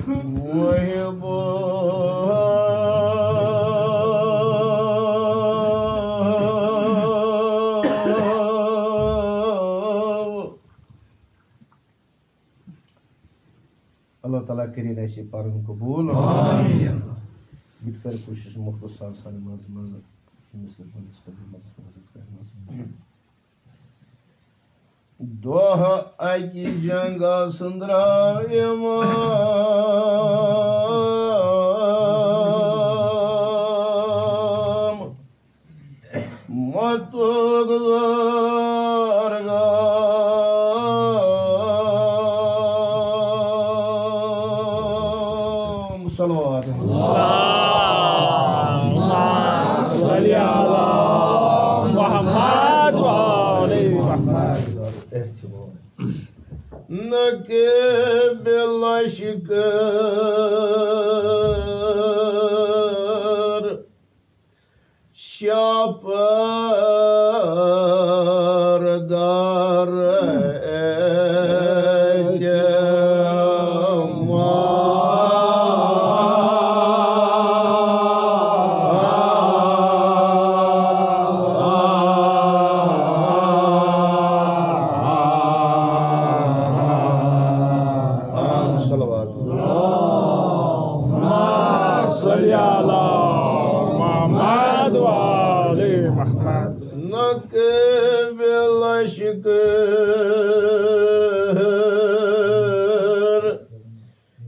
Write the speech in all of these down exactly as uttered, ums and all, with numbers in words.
محب۔ اللہ تعالیٰ کٔرِنۍ اَسہِ یہِ پَرُن قبوٗل۔ آمین۔ بہٕ تہِ کَرٕ کوٗشِش مختصر سان منٛز منٛز أمِس خدمتس منٛز عرض کرنس۔ دۄہ اَکہِ جنگہ سُنٛدراو اِمام۔ مَتُک زرگام۔ صلوات۔ اللهم صل علی محمد و آل محمد۔ نہ کہ بلا شکر شاپر دار اعتماد۔ صلوات۔ اللهم صل علی محمد و آل محمد۔ نہ کہ بلا شکر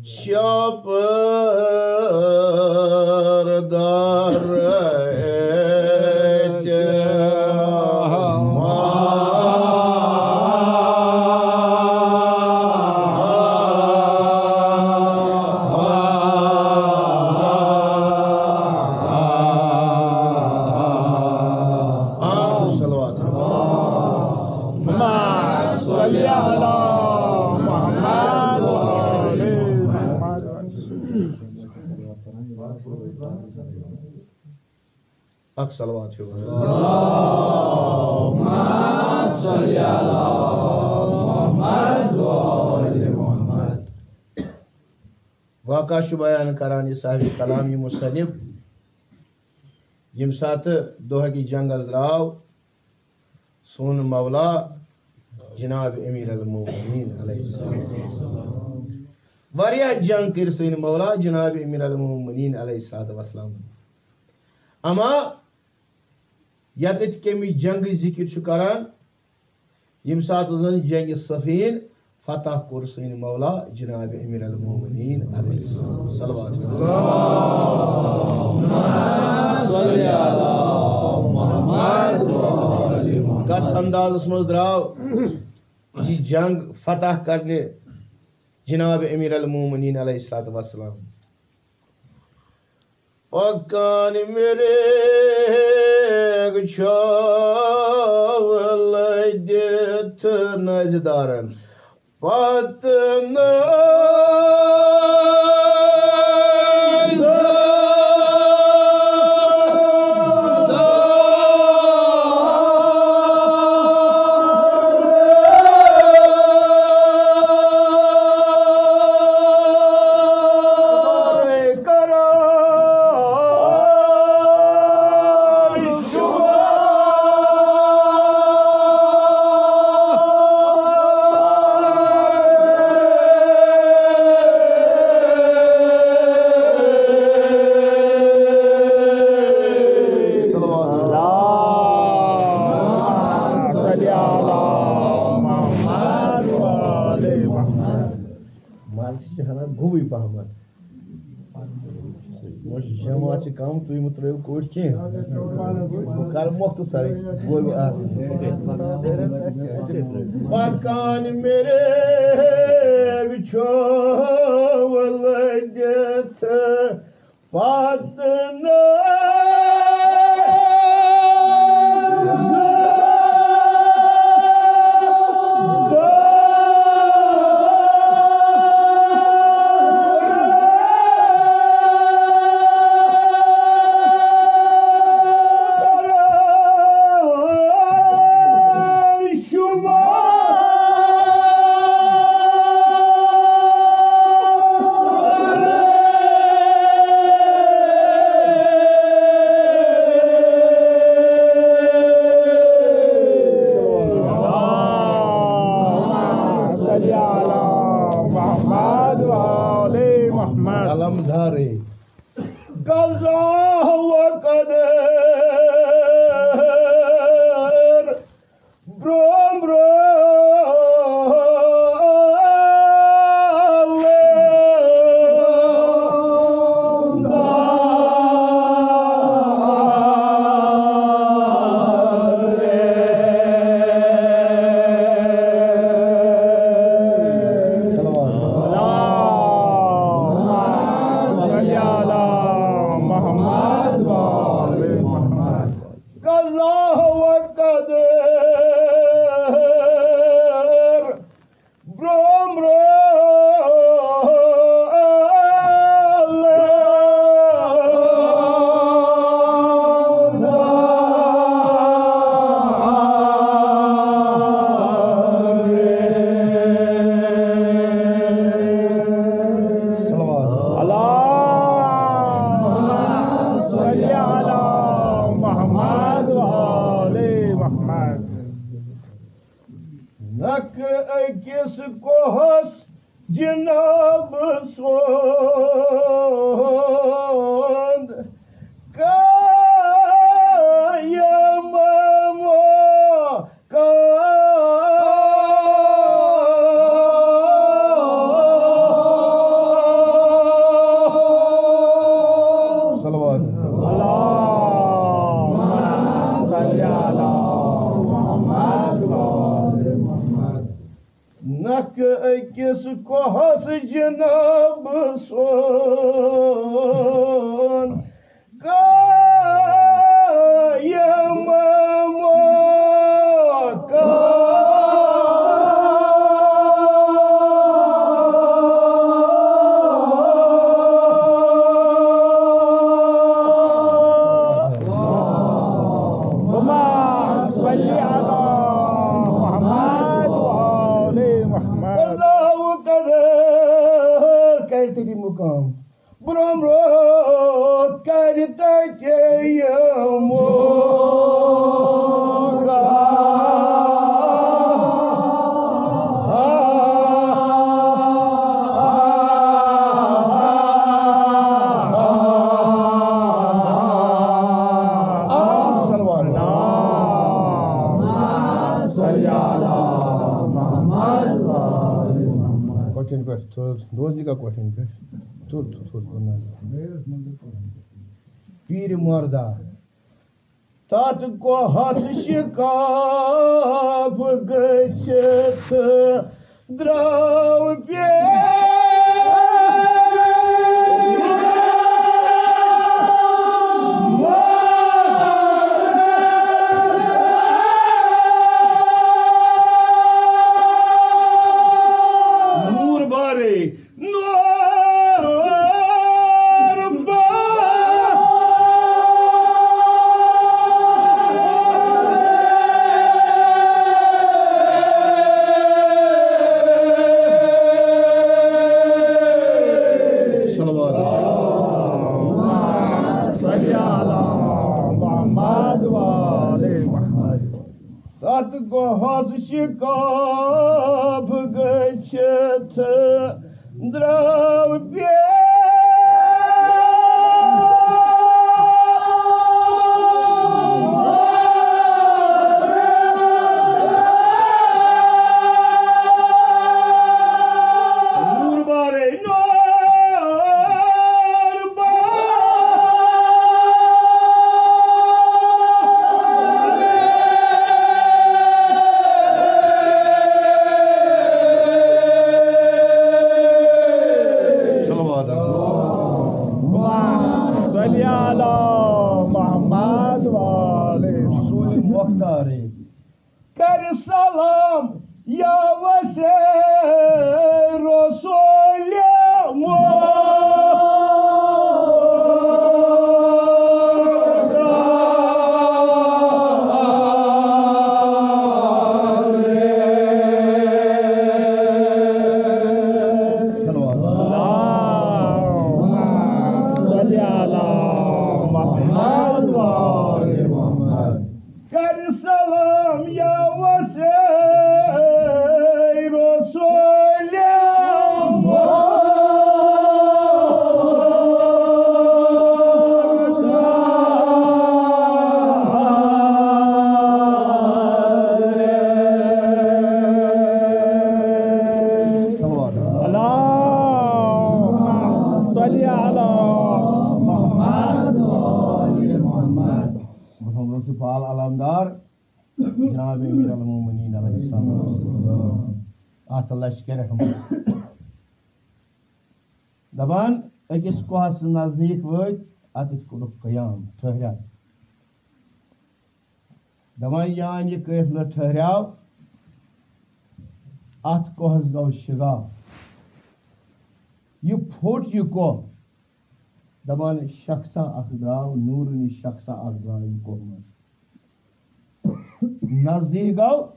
شاپر دار اعتماد۔ صلوات۔ اللهم صل علی محمد و آل محمد۔ اکھ صلوات ہیوٗ۔ اللهم صل علی محمد و آل محمد۔ واقعہ چھُ بیان کران یہِ صاحب کلام، یہِ مصنف، ییٚمہِ ساتہٕ دۄہَکہِ جنگس درٛاو سون مولا جناب امیر المومنین علیہ السلام۔ واریاہ جنگ کٔرۍ سٲنۍ مولا جناب امیر المومنین علیہ الصلوۃ والسلام۔ اما ییٚتٮ۪تھ کمہِ جنگٕچ ذکر چھُ کران، ییٚمہِ ساتہٕ زن جنگِ صفین فتح کوٚر سٲنۍ مولا جناب امیر المومنین علیہ السلام۔ صلوات۔ کتھ اندازس منٛز درٛاو یہِ جنگ فتح کرنہِ جناب امیر المومنین علیہ الصلوۃ والسلام؟ پکان میرے چھاو لٔدِتھ نٲزِ دارن پتہٕ نٲزِ مالسی چھِ ہنا گوٚبُے پہمتھ۔ وۄنۍ چھِ جماعت چھِ کم، تُہۍ مہٕ ترٛٲیِو کوٚٹ کینٛہہ۔ بہٕ کَرٕ مۄختصرٕے۔ گوٚو اَکھ۔ پکان میرے وٕچھو لٔگِتھ پتہٕ نہٕ على محمد وآل محمد. قلم دھارے۔ قضا و قدر برونٛہہ برونٛہہ اللهم صل على محمد وآل محمد. قضا و قدر برونٛہہ برونٛہہ اللهم صل على محمد وآل محمد. نکھٕ أکِس کوہس جناب سُنٛد قائم مقام۔ صلوات۔ اللهم صل على محمد وآل محمد۔ نکھٕ أکِس کوہس جناب سُنٛد قائم مقام۔ اللهم صل على محمد وآل محمد. اللہ اکبر۔ کر تیری مقام۔ برونٛہہ برونٛہہ کر تیری مقام۔ صلوات۔ کۄٹھٮ۪ن پٮ۪ٹھ تھوٚد، بوزنہِ کا کۄٹھٮ۪ن پٮ۪ٹھ تھوٚد، تھوٚد، تھوٚد، تھوٚد۔ پیٖرِ مردا۔ تتھ کوہس شکاف گٔژھِتھ درٛاو پے۔ نوٗر بارے۔ نوٗر بارے۔ صلوات۔ صل علی محمد و آل محمد۔ تتھ گوہس شکاف گٔژھِتھ درٛاو پے۔ نوٗر بارے۔ صلوات۔ بال علمدار جناب امیر المومنین علیہ السلام، اتھ لشکر احمد۔ دپان، أکِس کوہس نزدیٖک وٲتۍ، اتٮ۪تھ کوٚرُکھ قیام، ٹھہرا۔ دپان، یان یہِ قٲفلہٕ ٹھہریو، اتھ کوہس گوٚو شِگاف۔ یہِ پھوٚٹ یہِ کوہ۔ دپان، شخصا اکھ درٛاو، نوٗرٲنی شخصا اکھ درٛاو یہِ کوہ منٛز۔ نزدیٖک گوٚو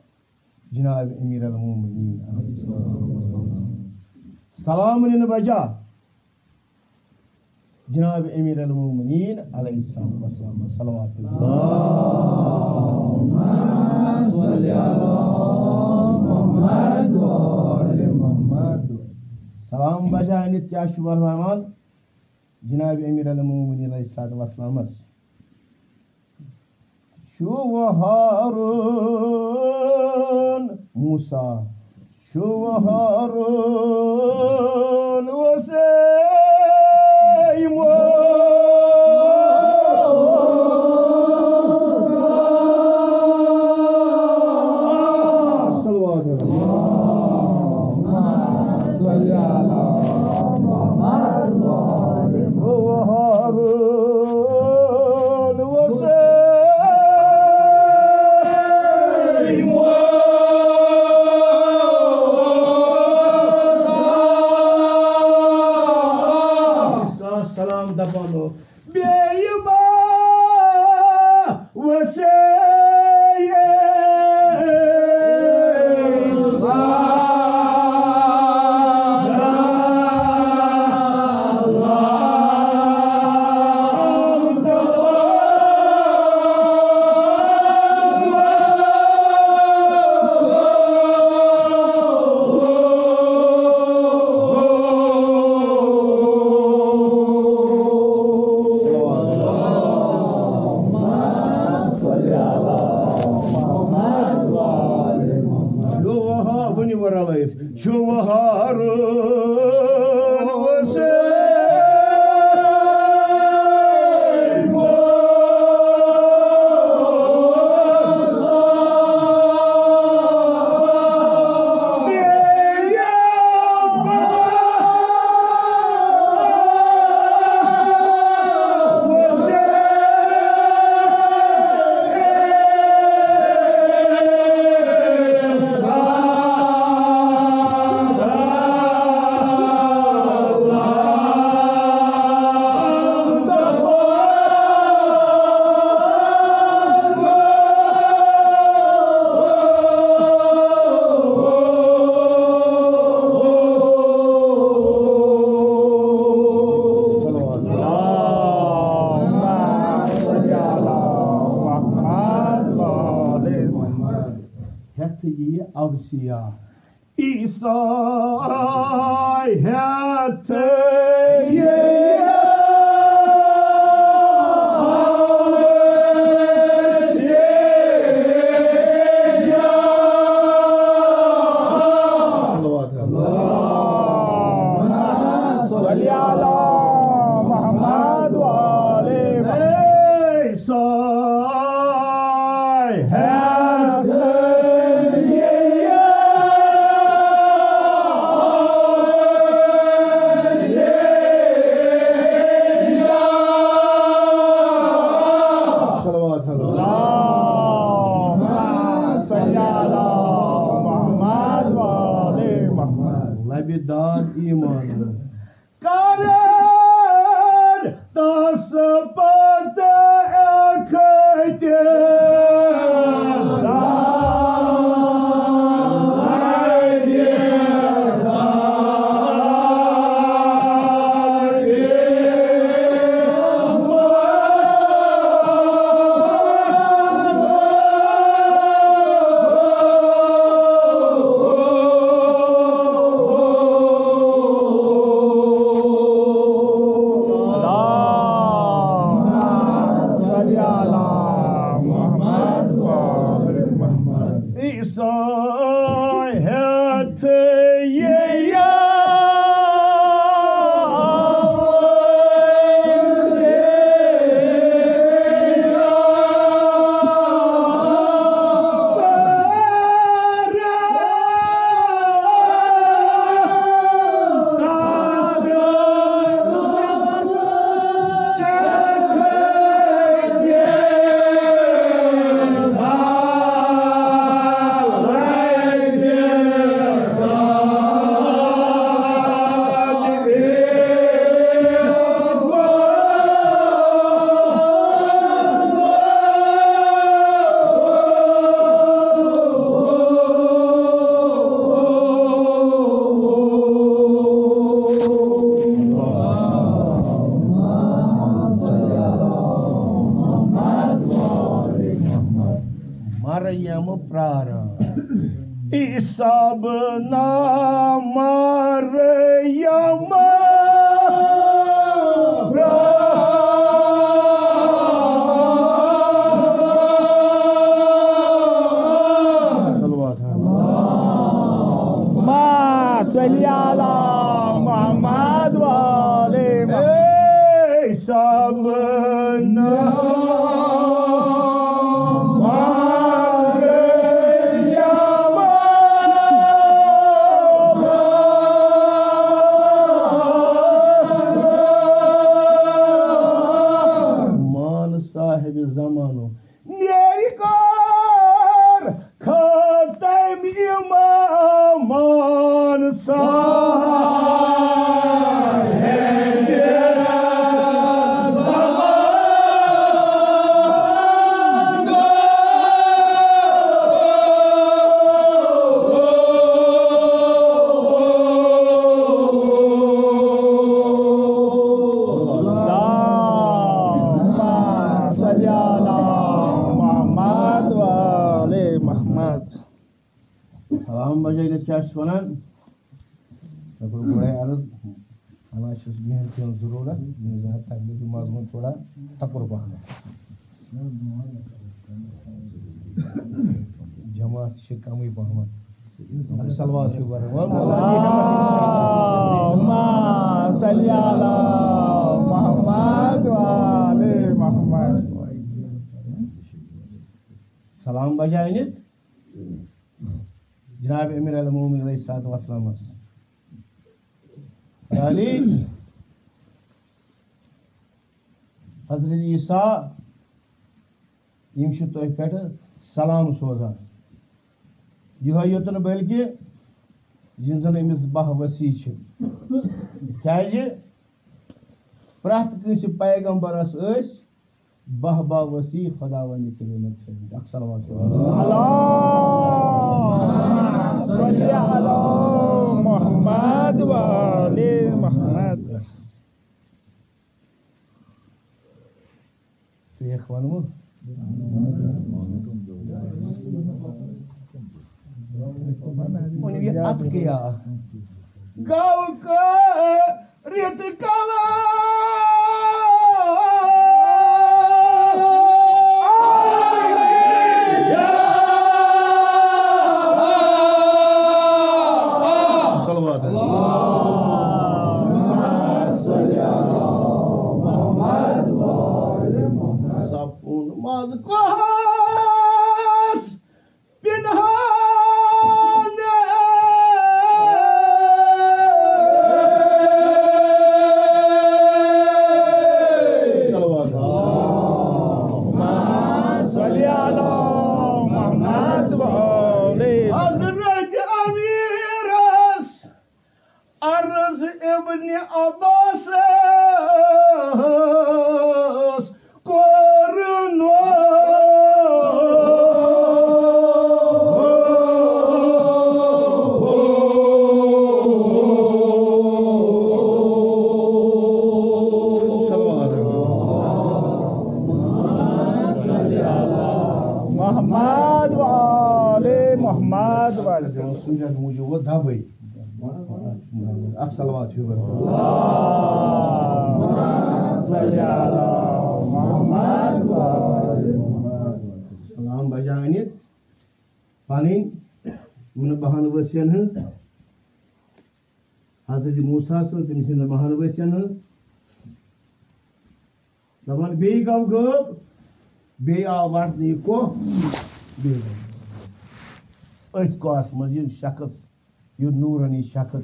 جناب امیر المومنین علیہ السلام۔ سلام نِنہٕ بجا جناب امیر المومنین علیہ السلام وسلم، صلوات اللہ۔ سلام بجا أنِتھ کیٛاہ چھُ فرماوان جناب امیر المومنین علیہ الصلوۃ والسلامس؟ چھُ وۄنۍ ہارون موسیٰ، چھُ وۄنۍ ہارون وسیم۔ سلام دپان بیٚیہِ ما وسے۔ چھُ وہارُن وسیع۔ ہٮ۪تھ یِیہِ اوسیا۔ عیسیٰ ہٮ۪تھ یِیہِ۔ صلی علی محمد و آل محمد۔ لبہِ داد ایمان۔ کرن تس پتہ اکھتہ۔ پراران۔ عیسیٰ بن مریم پراران۔ صلوات۔ اللهم صل على محمد وآل محمد۔ عیسیٰ بن مان صاحب زمانو نیرِ کار ختم امامان صاحب اللهم صل على محمد وآل محمد۔ سلام بجے گژھِ کیٛاہ چھُس وَنان؟ مےٚ کوٚر گۄڈَے عرض، حالانکہِ چھُس بِہِتھ کینٛہہ ضروٗرت، مےٚ زیادٕ تَتہِ گژھِ مضموٗن تھوڑا تَکُر پَہم۔ جماعت چھِ کَمٕے پَہمَتھ۔ اَدٕ صلوات چھُ پَرُن۔ اللهم صل على محمد وآل محمد۔ سلام بجاے نِتھ جناب امیر المومنین علیہ الصلوۃ والسلامس۔ یعنی حضرت عیسیٰ، یِم چھِ تۄہہِ پٮ۪ٹھ سلام سوزان۔ یِہوٚے یوت نہٕ بلکہِ یِم زن أمِس باہ ؤسی چھِ۔ کیٛازِ؟ پرٛٮ۪تھ کٲنٛسہِ پیغمبرس ٲسۍ باہ باہ ؤسی خداوندِ کریمن تھٲومٕتۍ۔ اکھ صلوات چھُ۔ اللهم صل على محمد وآل محمد۔ ٹھیٖک وَنہٕ بہٕ؟ ؤنِو یہِ اَتھ کیٛاہ؟ گَو کٔرِتھ کَوان۔ صلوات۔ صفون منٛز کۄہس پنہان۔ صلوات۔ صلی علی محمد و آل۔ حضرت امیرس عرض ابن عباسس کوٚرُن۔ محمد و آل محمد و۔ سُنت موٗجوٗب ووت دَبٕے۔ اکھ صلوات چھُ یِوان۔ اللهم صل علی محمد و آل محمد۔ سلام بجاے أنِتھ پنٕنۍ یِمن بَہَن ؤسین ہٕنٛز، حضرت موسیٰ سٕنٛز، تٔمۍ سٕنٛدٮ۪ن بَہَن ؤسین ہٕنٛز۔ دَپان، بیٚیہِ گوٚو غٲب، بیٚیہِ آو وَٹنہٕ یہِ کوہ، بیٚیہِ گوٚو۔ أتھۍ کوہَس منٛز یہِ شخص، یہِ نوٗرٲنی شخص،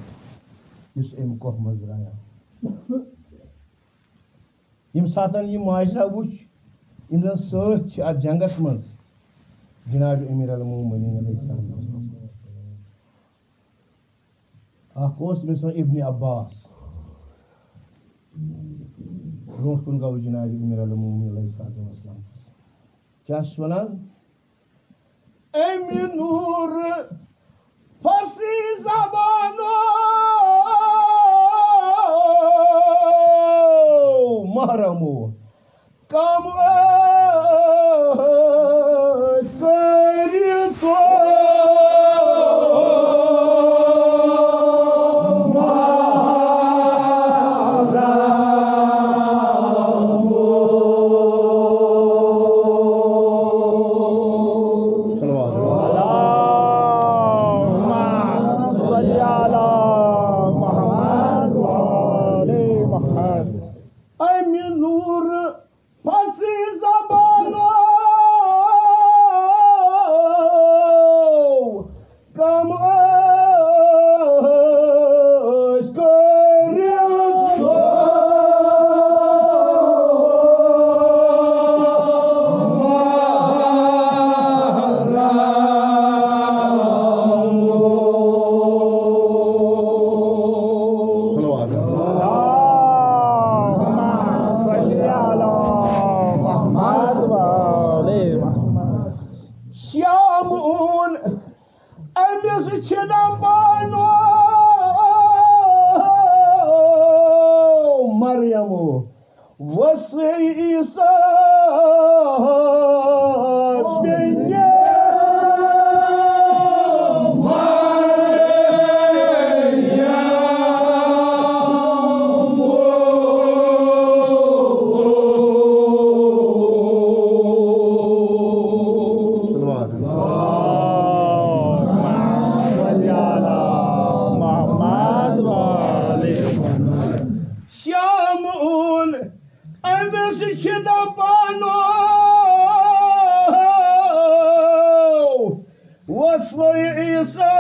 یُس اَمہِ کوہ منٛز درٛایاو۔ ییٚمہِ ساتَن یہِ ماجرا وُچھ، یِم زَن سۭتۍ چھِ اَتھ جنگَس منٛز، جناب امیر المومنین علیہ السلام۔ اکھ اوس أمِس وَنان ابن عباس۔ برونٛٹھ کُن گوٚو جناب امیر المومنین علیہ الصلوۃ والسلام۔ کیٛاہ چھُس وَنان؟ اَمہِ نوٗرٕ فارسی زبانو محرمو کم ٲسۍ کٔرِتھ۔ عیسیٰ بیٚنہِ مریم۔ شمعون أمِس چھِ دَپان، وصلے عیسیٰ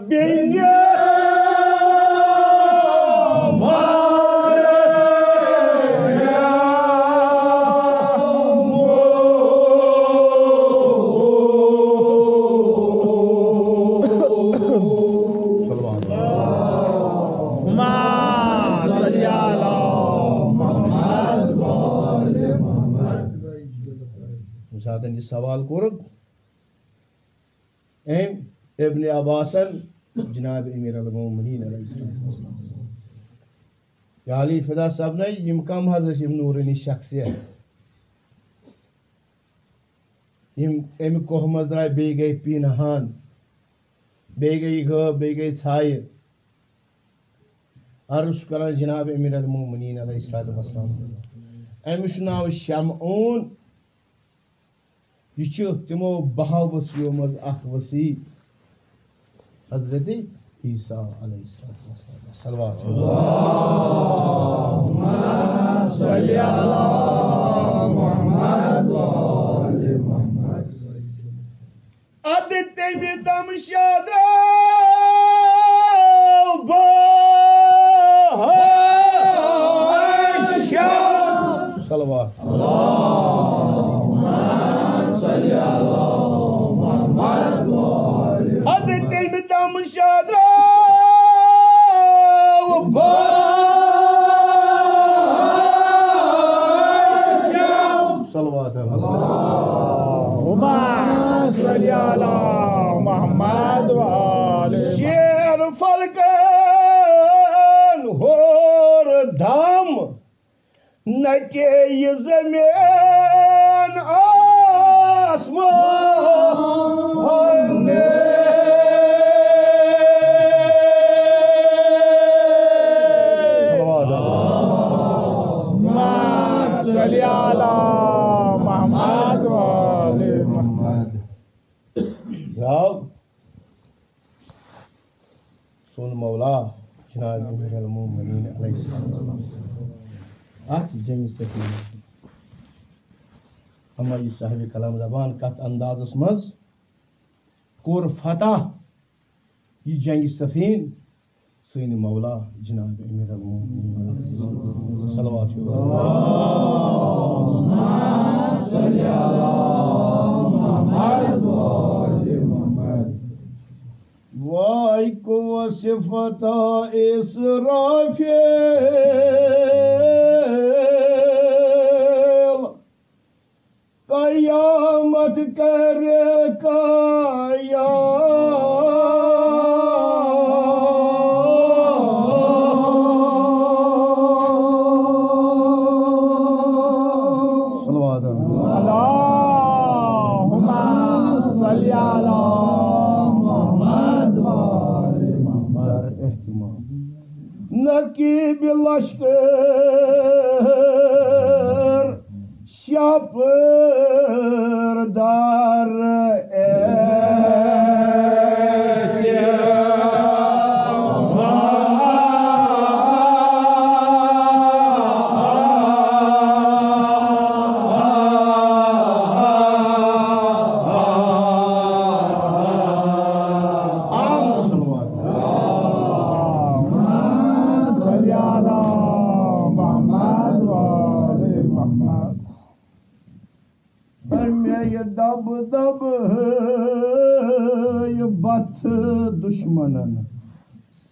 بیٚنہِ مریم۔ ییٚمہِ ساتَن یہِ سوال کوٚرُکھ أمۍ ابن عباسن، جناب امیر المومنین علیہ الصلوۃ والسلام، یا علی فدا صٲبنَے، یِم کم حظ ٲسۍ یِم نوٗرٲنی شخصیت؟ یِم اَمہِ کوہ منٛز درٛاے، بیٚیہِ گٔے پیٖنہٕ ہان، بیٚیہِ گٔے غٲب، بیٚیہِ گٔے ژھایہِ۔ عرض چھُ کران جناب امیر المومنین علیہ الصلوۃ والسلام، أمِس چھُ ناو شمعون۔ یہِ چھُ تِمو بَہَو ؤسیٖیو منٛز اکھ ؤسیٖی حضرت عیسیٰ علیہ الصلوۃ والسلام۔ صلوات۔ اللہم صل علی محمد و آل محمد۔ اَدٕ تٔمۍ دم شادرو بہٕ صلوات۔ اللہم صل علی محمد و آل محمد۔ اَدٕ تٔمۍ دم شادرو بہٕ صلوات۔ اللہم صل علی محمد و آل محمد۔ شیر فلکن ہور دم، نہ کہ یہِ زمین آسمان۔ صلوات۔ اللہم صل علی محمد و آل محمد۔ جناب، سون مولا جناب امیر المومنین علیہ السلام اتھ جنگِ صفین، اما یہِ صاحب کلام زبان کتھ اندازس منٛز کوٚر فتح یہِ جنگِ صفین؟ سٲنۍ مولا جناب امیر المومنین صلوات۔ وای کو صفت اسرافیل، قیامت کر قیام۔ صلوات۔ اللہم صل علی محمد و آل محمد۔ در اہتمام۔ نقیب لشکر شپردار محمد۔ مےٚ یہِ دَب دَب یہِ بَتھ دُشمَنَن،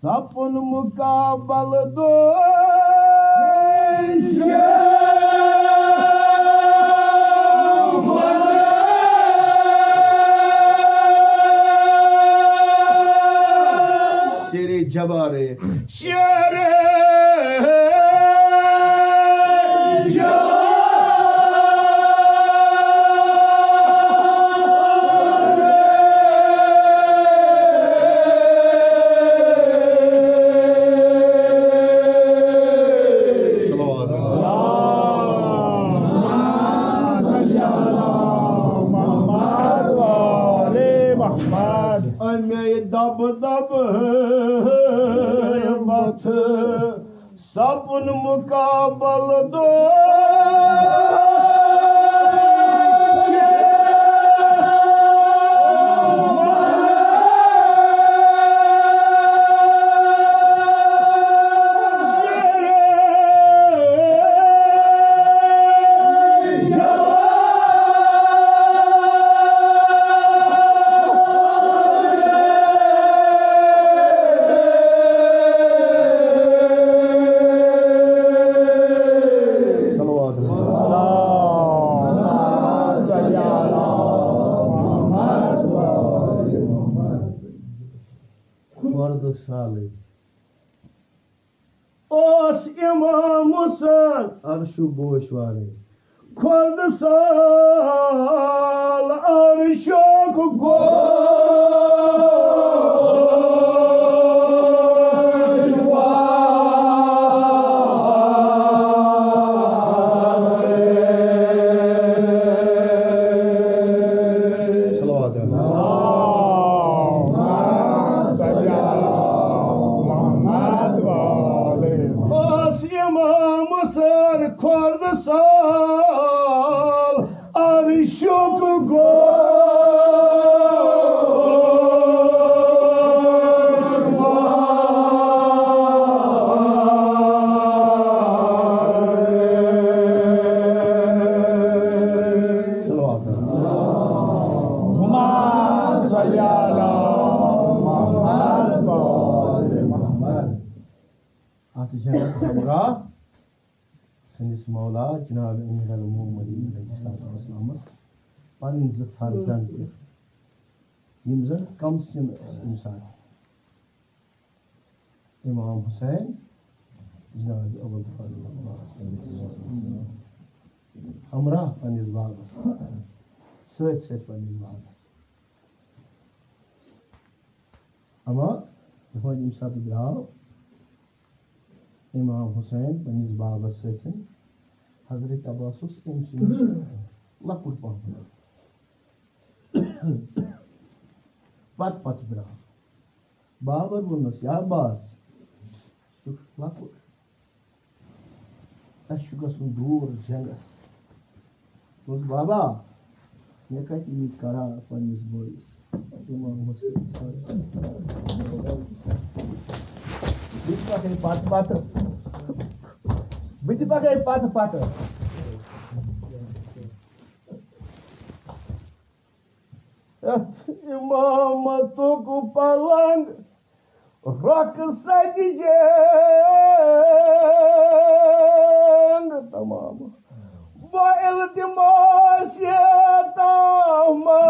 سَپُن مُقابَل دُشمَنَن۔ شیرِ جبارِ، شیرِ مقابل دو۔ وردٕ سالٕے۔ اوس امام حسین عرشو گوش وارے۔ کھۄردٕ سال عرشُک گوش وارے۔ صلوات۔ اوس امام حسین کھۄردٕ سال عرشُک گوش وارے۔ صلوات۔ اللهم صل على محمد وآل محمد۔ اتھ جنت ہمراہ سٲنِس مولا جناب امیر المومنین علیہ الصلوۃ والسلامس پنٕنۍ زٕ فرزند تہِ، یِم زن کم سن ٲسۍ تمہِ ساتہٕ۔ امام حسین جناب ابوالفضل ہمراہ پننِس بابس، سۭتۍ سۭتۍ پننِس بابس۔ اما دپان ییٚمہِ ساتہٕ درٛاو امام حسین پننِس بابس سۭتۍ، حضرت عباس اوس أمۍ سٕے نِش لۄکُٹ پہمتھ۔ پتہٕ پتہٕ درٛاو۔ بابن ووٚنُس، یا عباس، ژٕ چھُکھ لۄکُٹ، اَسہِ چھُ گژھُن دوٗر جنگس۔ دوٚپُس، بابا، مےٚ کتہِ یی قرار پننِس بٲیِس امام حسین؟ بہٕ تہِ پکے پتہٕ پتہٕ، بہٕ تہِ پکے پتہٕ پتہٕ۔ یتھ امامتُک پلنگ رۄخ سجہِ جنگ تمام۔ بہٕ التماس یتامہ۔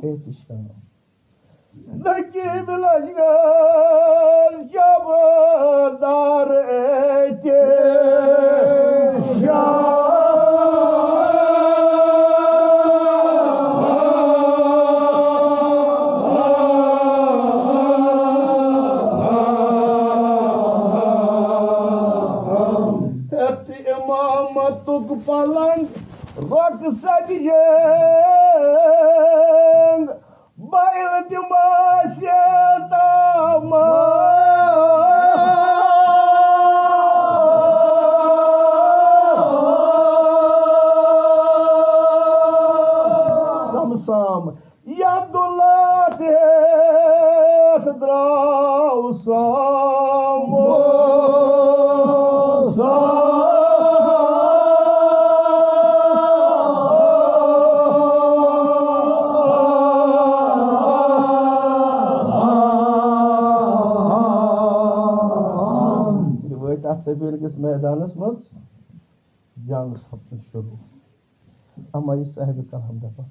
احتشام۔ نقیب لشکر شبدار احتشام۔ ہیٚتھ امامتُک پلنگ رۄخ سجہِ جنگ۔ بہٕ التماس یتامہ۔ سمسام عبداللہ تہِ ہیٚتھ درٛاو سمسام۔ ییٚلہِ وٲتۍ اَتھ سبیٖل کِس مٲدانَس منٛز، جنگ سپدُن شروٗع۔ اما یہِ صاحب کلام دپان،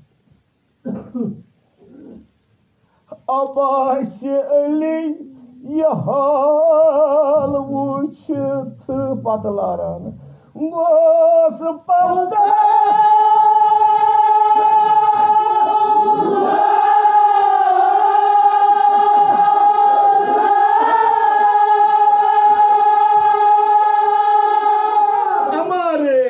عباس علی یہِ حال وٕچھِتھ پتہٕ لاران گوس پردٕ۔ ہمارے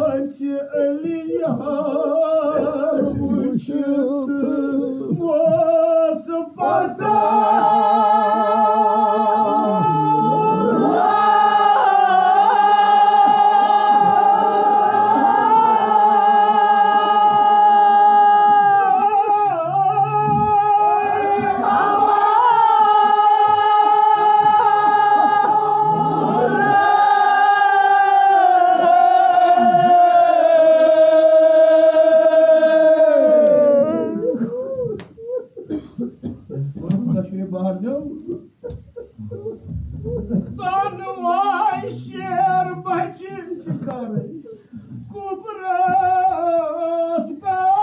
علی یار وٕچھِتھ اوس پتہ۔ تنوع شیر بچن شکارے۔ کُبرس کار۔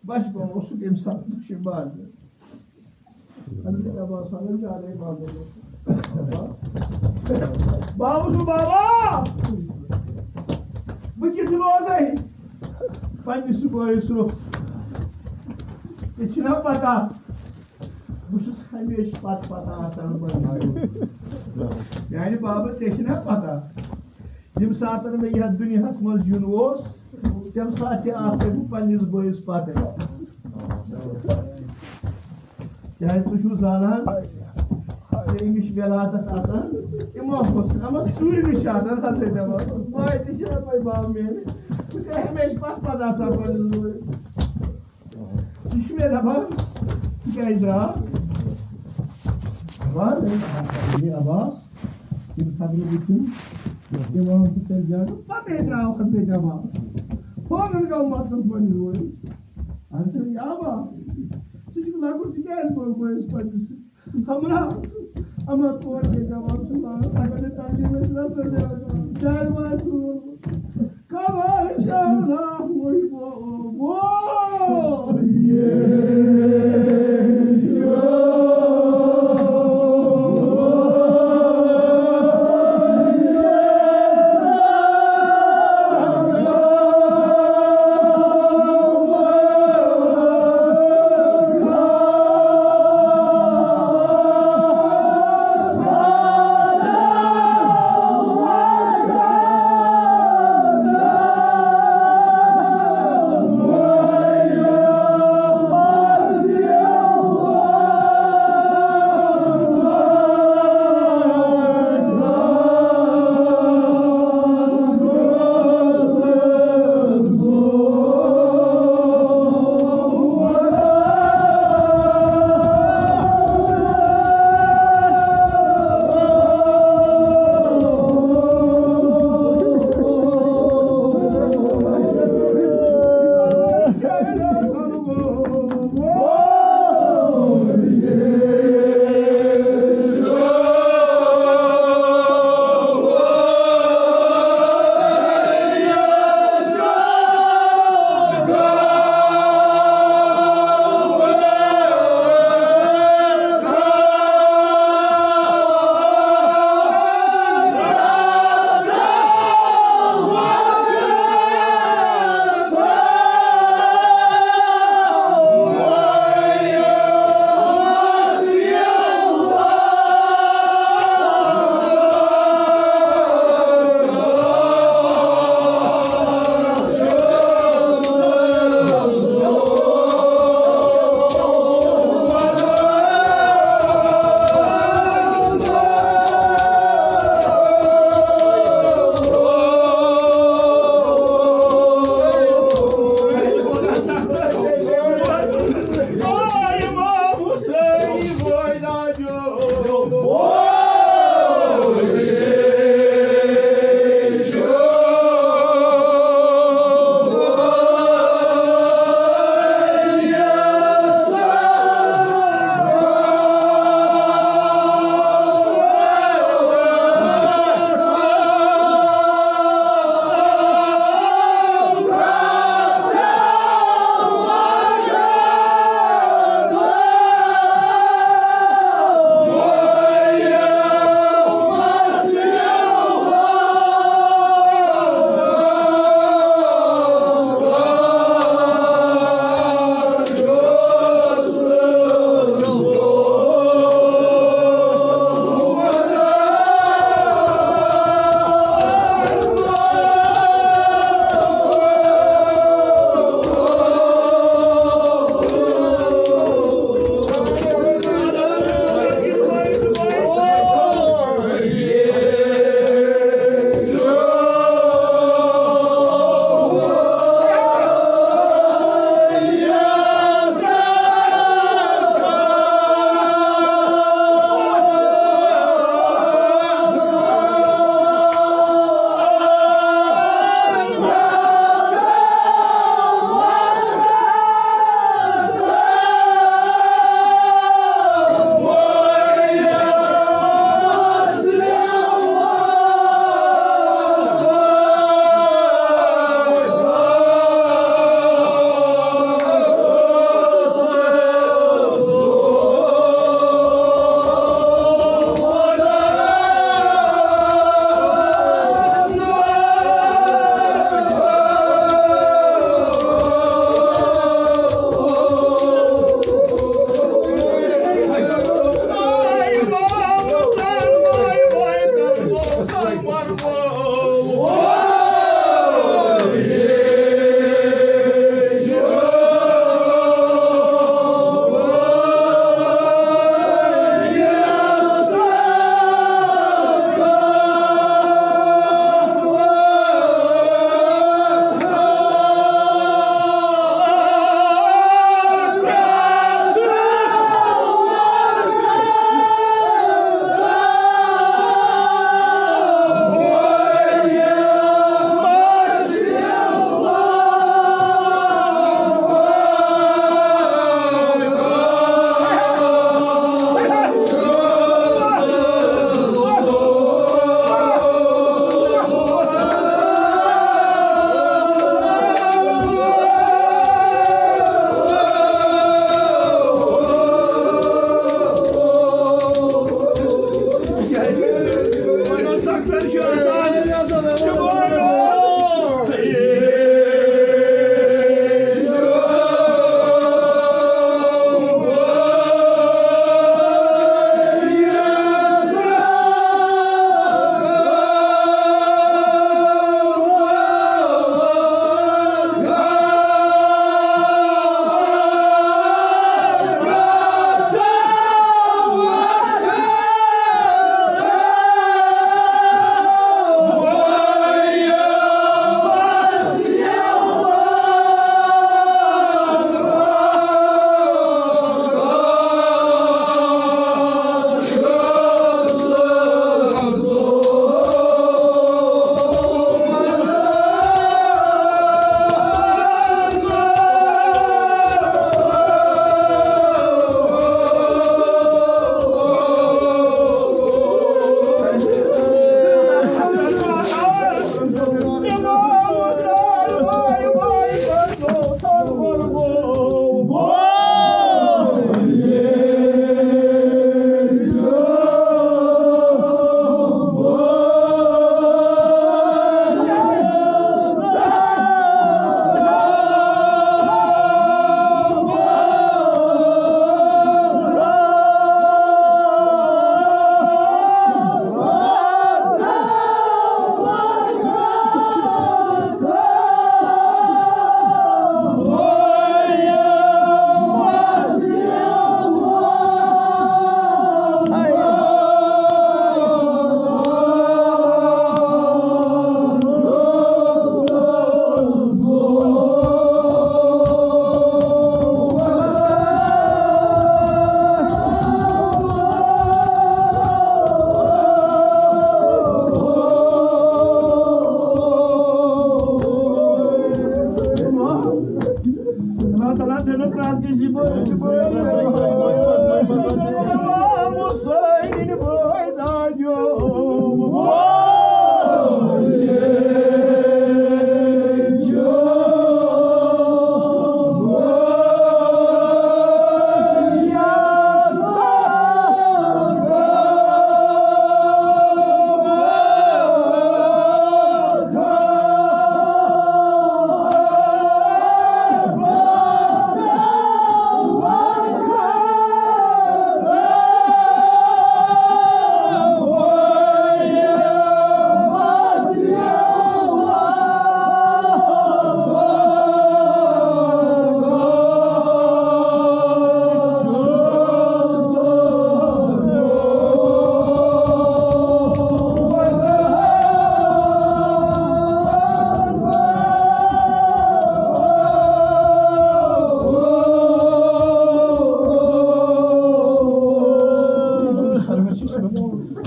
بچپن اوسُکھ ییٚمہِ ساتہٕ دُشمن۔ حضرت عباس صاحب زیادَے بابا۔ بابا سُنٛد بابا، بہٕ کِتھ روزَے پنٛنِس بٲیِس روٚف؟ ژےٚ چھِنا پتہ، بہٕ چھُس ہمیشہِ پتہٕ پتہٕ آسان بنٛدگی۔ میٛانہِ بابا، ژےٚ چھِنا پتہ، ییٚمہِ ساتہٕ مےٚ یَتھ دُنیاہَس منٛز یُن اوس، تَمہِ ساتہٕ تہِ آسہٕ بہٕ پنٛنِس بٲیِس پتہٕ۔ کیٛازِ تُہۍ چھِو زانان، ییٚمِس چھِ وِلادت آسان، اِمام حسین، اَما ژوٗرِمِس چھِ آسان حضرت عباس۔ ماجہِ تہِ چھِ دَپان، بابا میٛانہِ، بہٕ چھُس ہمیشہِ پتہٕ پتہٕ آسان پنٛنِس بٲیِس۔ یہِ چھُ مےٚ دَپان، ژٕ کیٛازِ درٛاو؟ دَپان، ہے، عباس، ییٚمہِ ساتہٕ نہٕ بہٕ چھُس، اِمام حسین جان، پَتہٕ ہے درٛاو حضرت عباس۔ فوراً گوٚو مَسلَس پنٛنِس بٲیِس۔ اَہَن سا، یا عباس، ژٕ چھُکھ لۄکُٹ، ژٕ کیٛازِ گوٚو بٲیِس پنٛنِس؟ ہمراہ، اما تور کے جواب سُنان، اگر نے تعلیم میں سنا سر دے، چار بار سنو۔ کب آئے جانا ہوئی وہ، وہ، یہ۔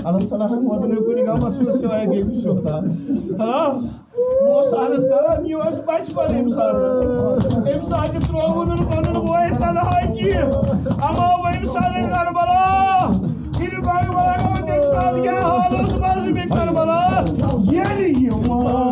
اللہ تعالیٰ ہن وۄنۍ نہٕ کُنہِ غمس منٛز سوے گٔمٕتۍ شوٗدان۔ ہاں، بہٕ اوسُس عرض کران، یہِ اوس بچپن أمۍ ساتہٕ۔ أمۍ ساتہٕ تہِ ترٛووُن نہٕ پنُن بوے تنہا کینٛہہ۔ اما وۄنۍ أمۍ ساتہٕ کربلا، ییٚلہِ کربلا گوٚو، تَمہِ ساتہٕ کیٛاہ حال اوس مظلومِ کربلا؟ ییٚلہِ یِمو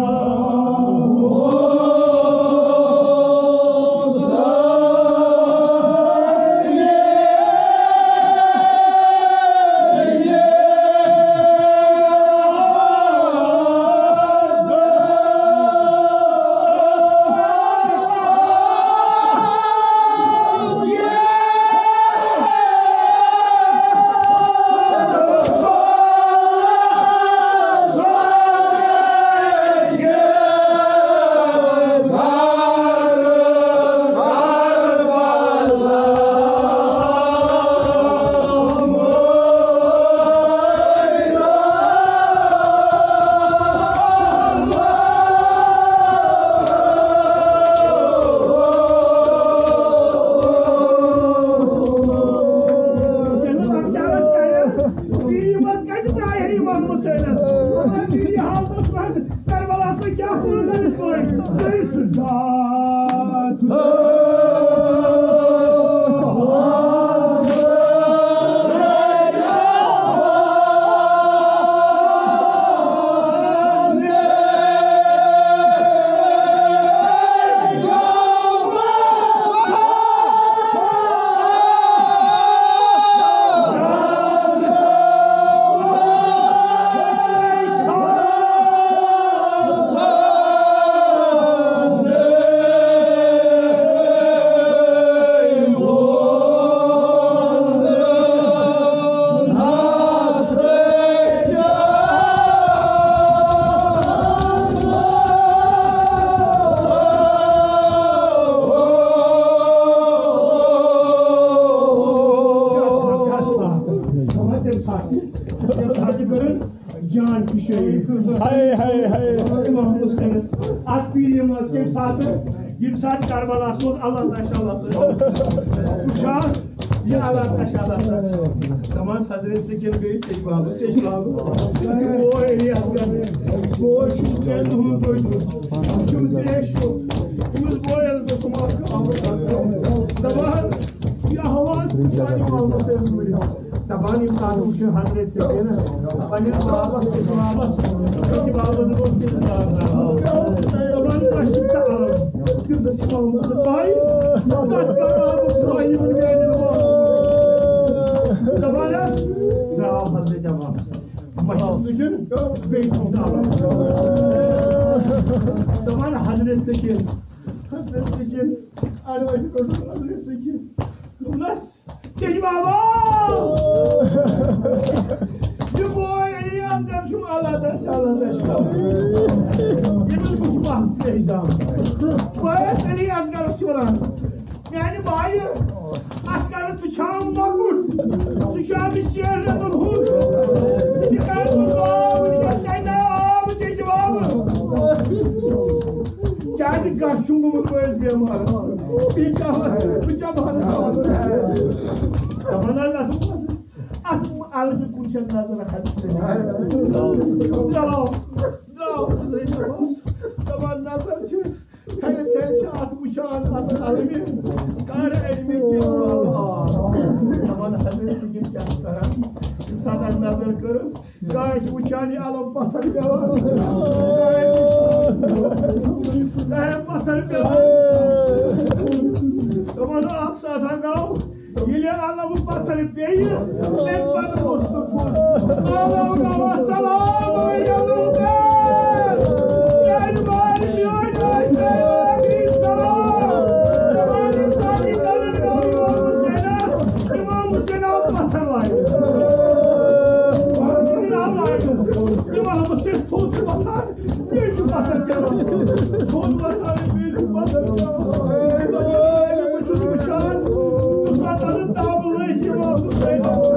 جان کشٲیی۔ ہاے، ہاے، ہاے۔ امام حسین، اتھ پیٖرِ منٛز کمہِ ساتہٕ، ییٚمہِ ساتہٕ کربلاہس منٛز اللہ تعالیٰ چھُ، اللہ تعالیٰ چھُ وٕچھان، یہِ اللہ تعالیٰ چھُ، اللہ تعالیٰ چھُ۔ دپان حضرت سکین گٔے ژےٚ بابہٕ، ژےٚ بابہٕ۔ بوے علی اصغر، بوے چھُ ترٛےٚ دۄہُن بٔڑ۔ یہِ چھُ ترٛیش چھُ۔ أمِس بوے حضرت عمر چھُ آمُت۔ دپان، یہِ آواز چھِ سانہِ محمد سٕنٛز۔ دپان یِم ساتہٕ وٕچھِو حضرت سکینہ پننِس بابس، أکِس بابس، أکِس بابس دوٚپ تٔمِس، دپان، اَسہِ چھِ ژٕ عالم، تٔمِس چھِ محمد بھائی، تَتھ کَر آبُک سایہِ یِمن میٛانٮ۪ن بابن؟ دپان حظ، درٛاو حضرت عباس، مَشُک تُجُن، بیٚیہِ چھُ عالم۔ دپان حضرت سکینہ، حضرت سکینہ، اَڑٕ وَتہِ روٚٹُن حضرت سکینہ۔ دوٚپنَس، کیٛاہ بابا؟ یہِ بوے علی اصغر چھُم اللہ تعالیٰ، اللہ تعالیٰ چھُم۔ ییٚمِس بہٕ چھُس اَکھ تہِ احترام۔ بٲیِس علی اصغرس چھِ وَنان، میٛانہِ بایہِ اصغر، ژٕ چھام مۄکُٹ، ژٕ چھام یہِ شیر رٮ۪تَن ہُنٛد۔ یہِ کَر ژٕ دعا وٕنکٮ۪س، کَتہِ آو ژےٚ جواب؟ کیٛازِ گژھُن گوٚمُت بٲیِس بٮ۪مار؟ یہِ کیٛاہ وَنان؟ بہٕ کیٛاہ وَنہٕ؟ دَپان حظ، اَتھ، اَتھ البہِ کُن چھَنہٕ نظر کھسان۔ درٛاو، درٛاو، دَپان نظر چھِ، کھَرِ تھَرِ چھِ اَتھ وٕچھان، اَتھ البہِ، کَر اَمہِ کِنۍ آو۔ دَپان حضرت سکینہ کیٛاہ چھِ کَران؟ ییٚمہِ ساتہٕ اَتھ نظر کٔرٕم، گاش وٕچھان یہِ الم پتھر پٮ۪وان۔ گاش پتھر پٮ۪وان۔ دَپان اکھ ساتھ گوٚو، ییٚلہِ الم پتھر پیٚیہِ، تَمہِ پتہٕ اوس سُہ کُن۔ الم گوٚو السلام علیکم۔ میٛانہِ مالہِ میٛٲنۍ ٲسۍ سلام۔ دَپان اِنسان یہِ کرن گوٚو یور حُسینہ، امام حُسین آو پتھر لاینہٕ۔ امام حسین تھوٚد چھُ وۄتھان، بیٚیہِ چھُ پتھر پٮ۪وان۔ تھوٚد وۄتھان، بیٚیہِ چھُ پتھر پٮ۪وان۔ بہٕ چھُس وٕچھان، یُس وۄتھان دَب لٔگۍ امام حسینَس۔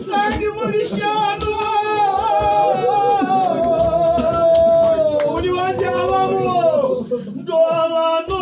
سانہِ مٔرشانو، ؤنِو حظ، یہِ عوامو، دولانو۔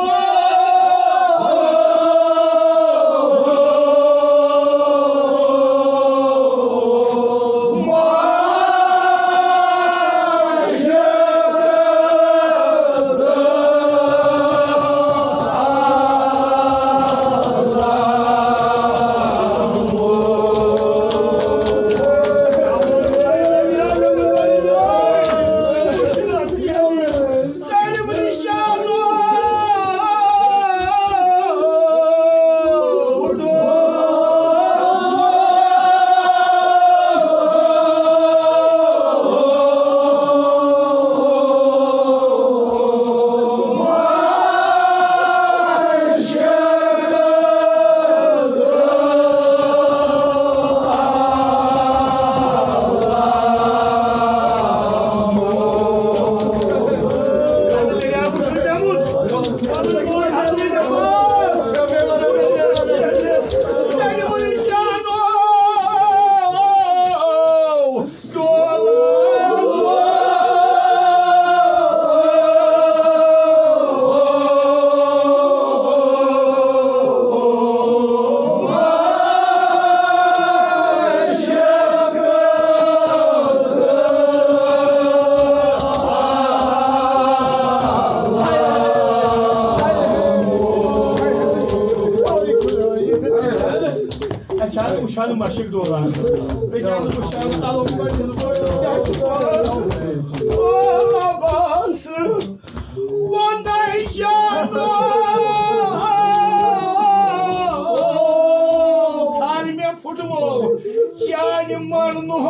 اچھا، وٕچھان مَشٕک دوران۔ بیٚیہِ کیٛاہ وٕچھان؟ تَلو پٮ۪ٹھ یِنہٕ پٲٹھۍ کیٛاہ چھُ کران؟ او بس، وَندَے جانو، کھر مےٚ پھُٹمو چانہِ مرنُک۔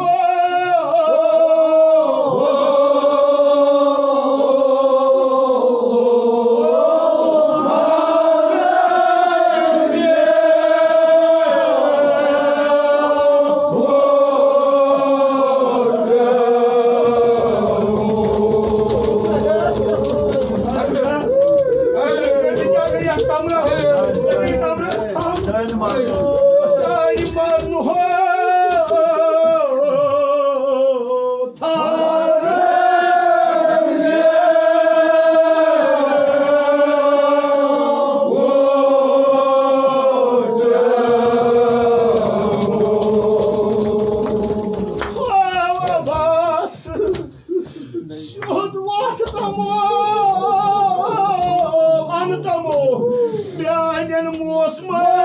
سیوٚد وَتھ تَمو، اَنہٕ تَمو میٛانٮ۪ن موسمَن۔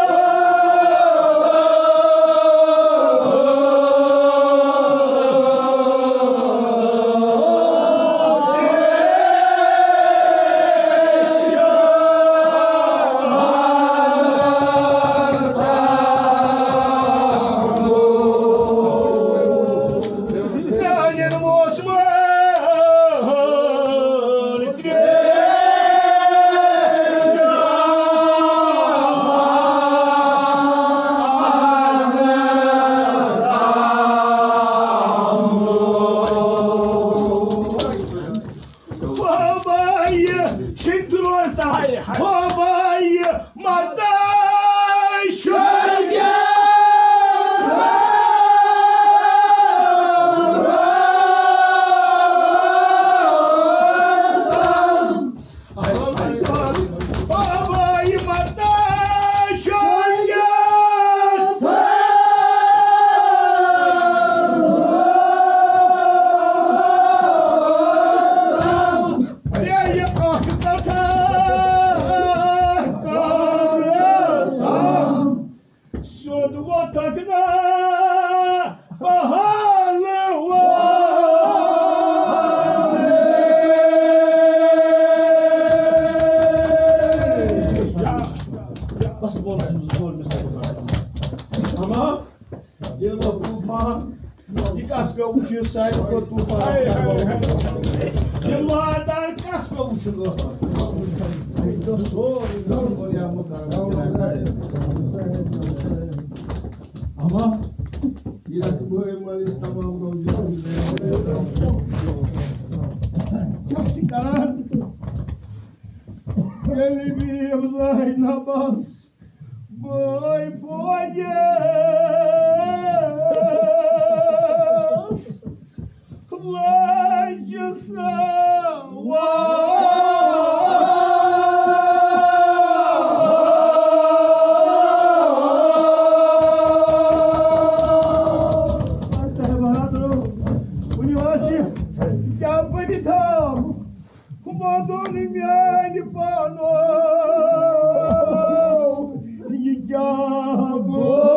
بابا، یہِ چھِ درٛوز تام۔ بابا، یہِ مَتَے چھُ۔ بابا، یہِ مَتَے چھُ۔ سیوٚد وۄتھکھ نا پہلوان۔ بس بول، بول، بول، بول۔ اما ییٚلہِ وۄنۍ طوٗفان، یہِ کَس پیوٚو وٕچھِو ساروی کھۄتہٕ طوٗفان؟ یہِ لادان کَس پیوٚو وٕچھِو؟ اَما یَتھ بٲے مٲلِس تَمام گوٚو یہِ۔ کیٛاہ چھِ کَران؟ ییٚلہِ بہٕ یِم زٲہۍ نہ بَس بٲے بٲیِس لٲجِس وار۔ کیٛاہ پٔرِتھ آو؟ وَدُن میٛانہِ پانو، یہِ کیٛاہ گوٚو؟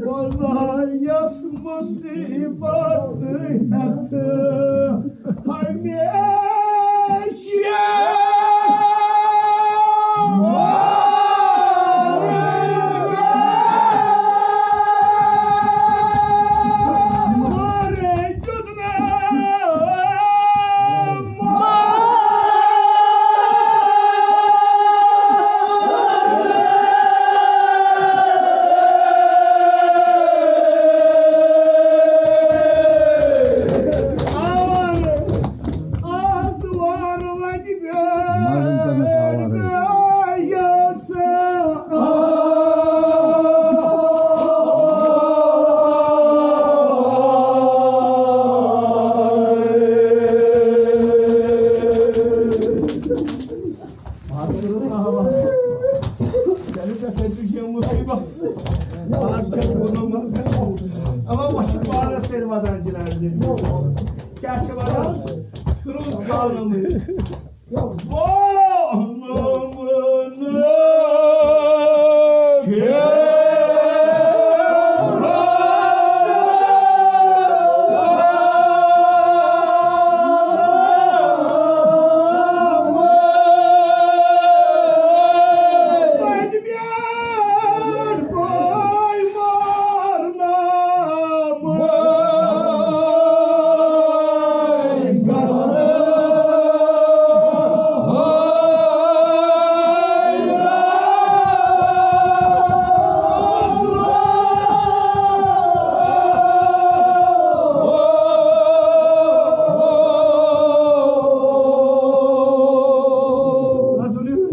خۄدایَس مُصیٖبت ہٮ۪تھ ہمیشہِ۔ کیٛاہ چھِ وَنان؟ سرٛوٚن تھاونہٕ مٔنٛزۍ۔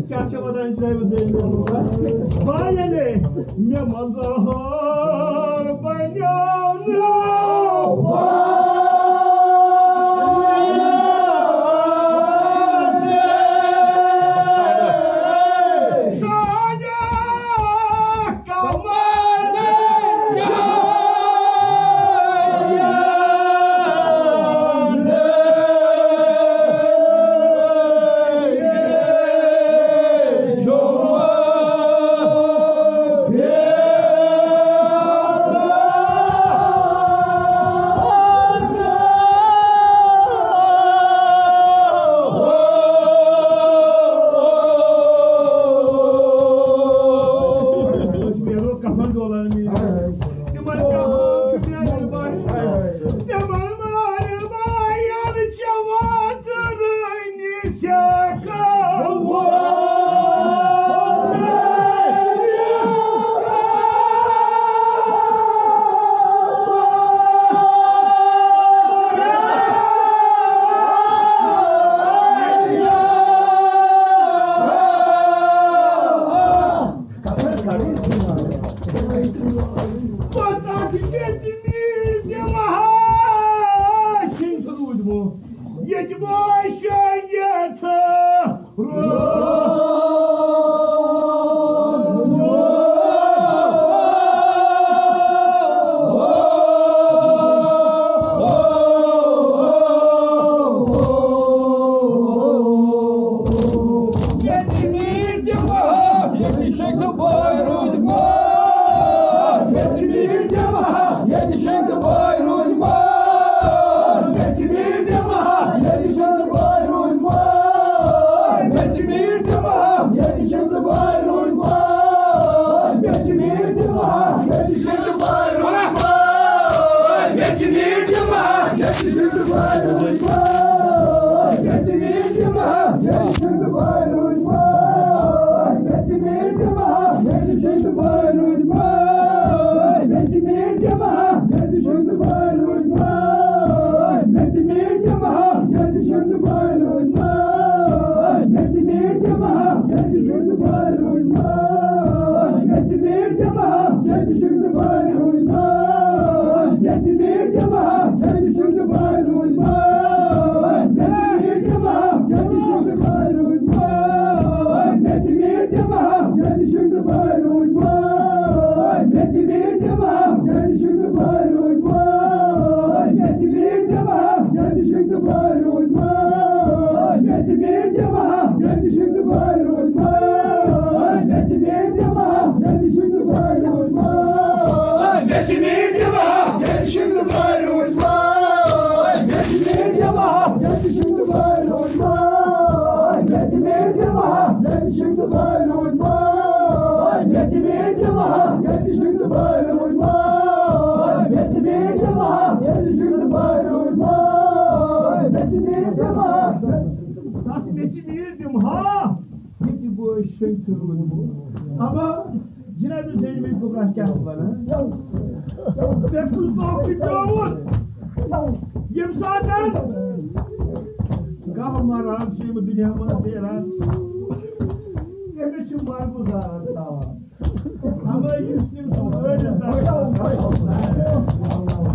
کیٛاہ چھِ وَنان جنابِ زینب؟ واے علی، مےٚ مظہر بنیو نہٕ۔ کفن ڈولان میٖر۔ تِمن کفن چھُ میانٮ۪ن بایَن۔ تِمن میانٮ۪ن بایَن چھےٚ واتٕرٲنی چھےٚ کفن۔ پتہٕ چھِ تِم مہا چھِنہٕ روٗدمُت۔ ییٚتہِ بہٕ شۄنٛگِتھ روٗدُس۔ ییٚتہِ میٖٹھۍ تِم، ییٚتہِ شنٛگہٕ بٲے روٗدۍ مٲلۍ۔ ییٚتہِ میٖٹھۍ تِم، ییٚتہِ شنٛگہٕ بٲے روٗدۍ مٲلۍ۔ ییٚتہِ میٖٹھۍ تِم، ییٚتہِ شنٛگہٕ بٲے روٗدۍ مٲلۍ۔ ییٚتہِ میٖٹھۍ تِم، ییٚتہِ شنٛگہٕ بٲے روٗدۍ مٲلۍ۔ ییٚتہِ میٖٹھۍ تِم، ییٚتہِ شنٛگہٕ بٲے روٗدۍ مٲلۍ۔ ییٚتہِ میٖٹھۍ تِم، ییٚتہِ شنٛگہٕ بٲے روٗدۍ مٲلۍ۔ ییٚتہِ میٖٹھۍ تِم، ییٚتہِ شنٛگہٕ بٲے روٗدۍ مٲلۍ۔ ییٚتہِ میٖٹھۍ تِم، ییٚتہِ شنٛگہٕ بٲے روٗدۍ مٲلۍ۔ ییٚتہِ میٖٹھۍ تِم، ییٚتہِ شنٛگہٕ بٲے روٗدۍ مٲلۍ۔ ییٚتہِ میٖٹھۍ تِم، ییٚتہِ شنٛگہٕ بٲے روٗدۍ مٲلۍ۔ ییٚتہِ میٖٹھۍ تِم، ییٚتہِ شنٛگہٕ بٲے روٗدۍ مٲلۍ۔ ییٚتہِ میٖٹھۍ تِم، ییٚتہِ شنٛگہٕ بٲے روٗدۍ مٲلۍ۔ ییٚتہِ میٖٹھۍ تِم، ییٚتہِ شنٛگہٕ بٲے روٗدۍ مٲلۍ۔ ییٚتہِ میٖٹھۍ تِم، ییٚتہِ شنٛگہٕ بٲے روٗدۍ مٲلۍ۔ ییٚتہِ میٖٹھۍ تِم، ییٚتہِ شنٛگہٕ بٲے روٗدۍ مٲلۍ۔ ییٚتہِ میٖٹھۍ تِم، ییٚتہِ شنٛگہٕ بٲے روٗدۍ مٲلۍ۔ ییٚتہِ میٖٹھۍ تِم، ییٚتہِ شنٛگہٕ بٲے روٗدۍ مٲلۍ۔ ییٚتہِ میٖٹھۍ تِم، ییٚتہِ شنٛگہٕ بٲے روٗدۍ مٲلۍ۔ ییٚتہِ میٖٹھۍ تِم، ییٚتہِ شنٛگہٕ بٲے روٗدۍ مٲلۍ۔ ییٚتہِ میٖٹھۍ تِم، ییٚتہِ شنٛگہٕ بٲے روٗدۍ مٲلۍ۔ ییٚتہِ میٖٹھۍ تِم، ییٚتہِ شنٛگہٕ بٲے روٗدۍ مٲلۍ۔ ییٚتہِ میٖٹھۍ تِم، ییٚتہِ شنٛگہٕ بٲے روٗدۍ مٲلۍ۔ ییٚتہِ میٖٹھۍ تِم، ییٚتہِ شنٛگہٕ بٲے روٗدۍ مٲلۍ۔ ییٚتہِ میٖٹھۍ تِم، ییٚتہِ شنٛگہٕ بٲے روٗدۍ مٲلۍ۔ ییٚتہِ میٖٹھۍ تِم، تَتھ مےٚ چھِ میٖر تِم ہا، ییٚتہِ بہٕ شنٛگہٕ روٗدمُت۔ اَما جنابِ زینبِ کُبرا کیٛاہ چھِ وَنان؟ مےٚ کُس موقعہٕ پیوٚوُت؟ ییٚمہِ ساتہٕ گاہ مَران چھِ یِم دُنیا منٛز نیران، تٔمِس چھِ مَرگُزار تھاوان۔ اَما یُس تٔمِس وٲرِث آسہِ،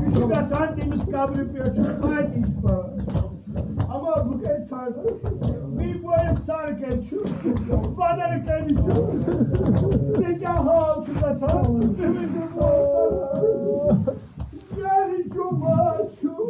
یہِ چھُ گژھان تٔمِس قبرِ پٮ۪ٹھ، چھُ فاتِح پَران۔ اَما بہٕ کَتہِ ژھانٛڈٕ؟ بیٚیہِ بٲیِس سَر کَتہِ چھُ؟ بدر کَتہِ چھُ؟ ژےٚ کیٛاہ حال چھُ گژھان؟ ژٕ ؤنۍ زِ، یارِ جُمعہ چھُ۔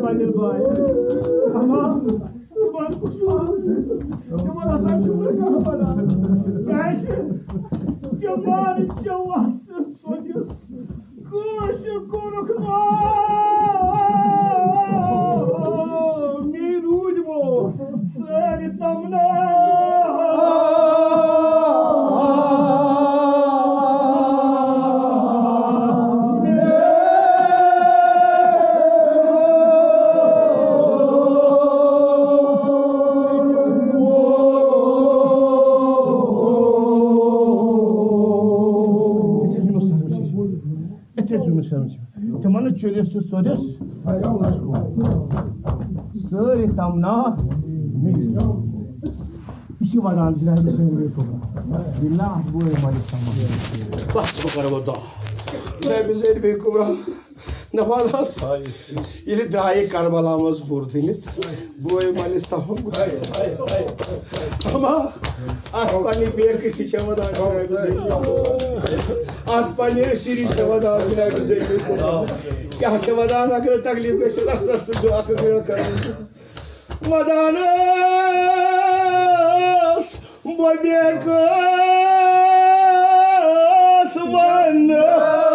پننہِ بایہِ۔ اما، تِمن کُس چھُ؟ تِمن ہسا چھُ نہٕ کانٛہہ بنان۔ کیٛازِ؟ تِمن چھِ وَس سوٚدِس۔ کٲنٛسہِ کوٚرُکھ نہٕ۔ مے روٗدۍ وو سٲری تمنا۔ أتھۍ حظ چھُ مےٚ سَر وٕچھِتھ۔ أتھۍ حظ چھُ مےٚ سَر وٕچھِتھ۔ تِمَن نہٕ چُلِس چھُ سوٚدِس۔ سٲری تمنا۔ یہِ چھِ وَنان جناب حسین بے کُبرا۔ بِلّٰہ اَتھ بوے مالِک تمام۔ بس بہٕ کَرٕ وۄنۍ دعا۔ جناب حسین بے کُبرا۔ نفاذ حظ۔ ییٚلہِ درٛایہِ کربلا منٛز پوٗرٕ تٔمِس، بوے مٲلِس تَپھ۔ اما، اَتھ پننہِ بیکہٕ سۭتۍ چھےٚ وَدان۔ اَتھ پننہِ سِری چھےٚ وَدان۔ کیٛاہ چھےٚ وَدان؟ اگر تکلیٖف گژھِ، رَس رَس تہٕ چھُ اَکھ اَکھ کران۔ وَدان ٲس بہٕ بیکس ونہٕ۔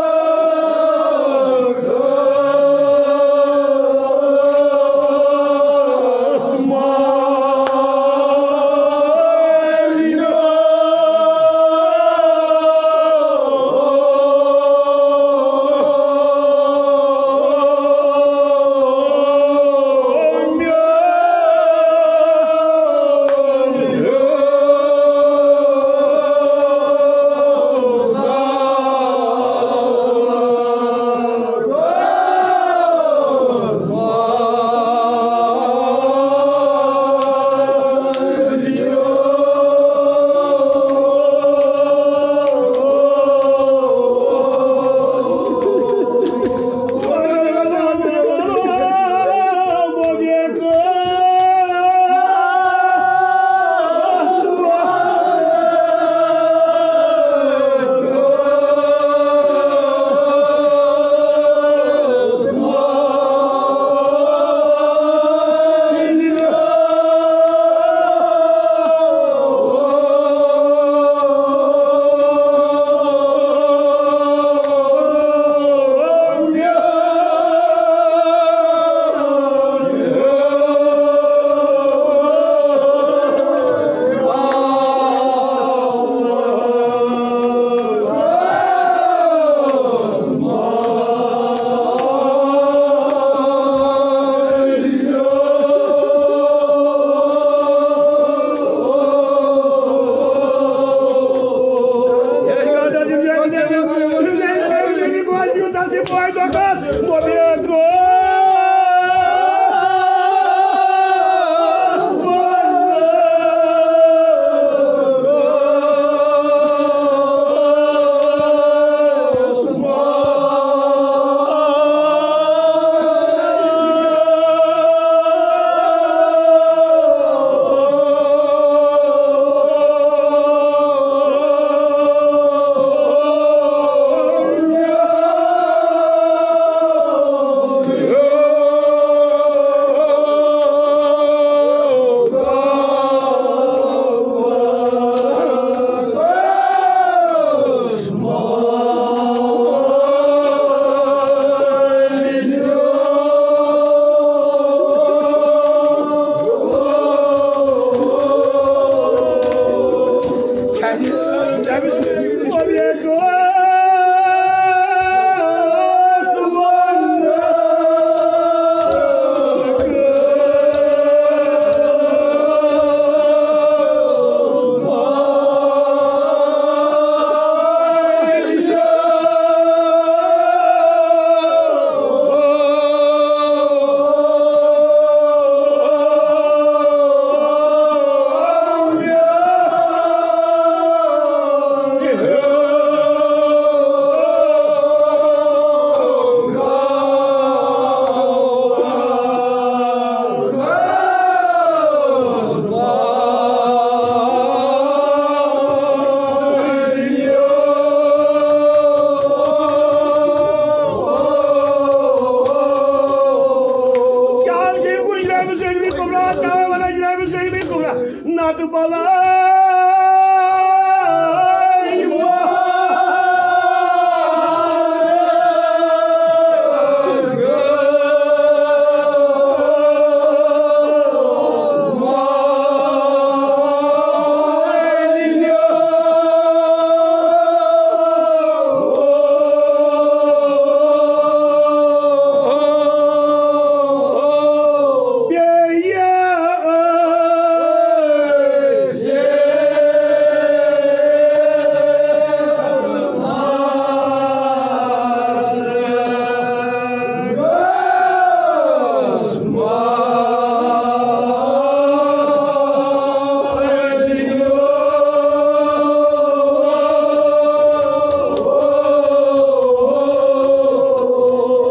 بلاے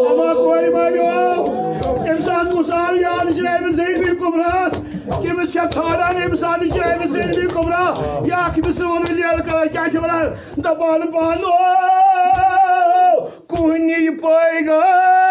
اما کورِ ماجو، أمۍ ساتہٕ کُس آو یاد جناب زینبِ کبریٰ ہس؟ کٔمِس چھےٚ ژھانڈان أمۍ ساتہٕ جناب زینبِ کبریٰ؟ یا کٔمِس ووٚن لیلہٕ کران، کیٛاہ چھِ وَنان؟ دَپان بانو کُنہِ پیغام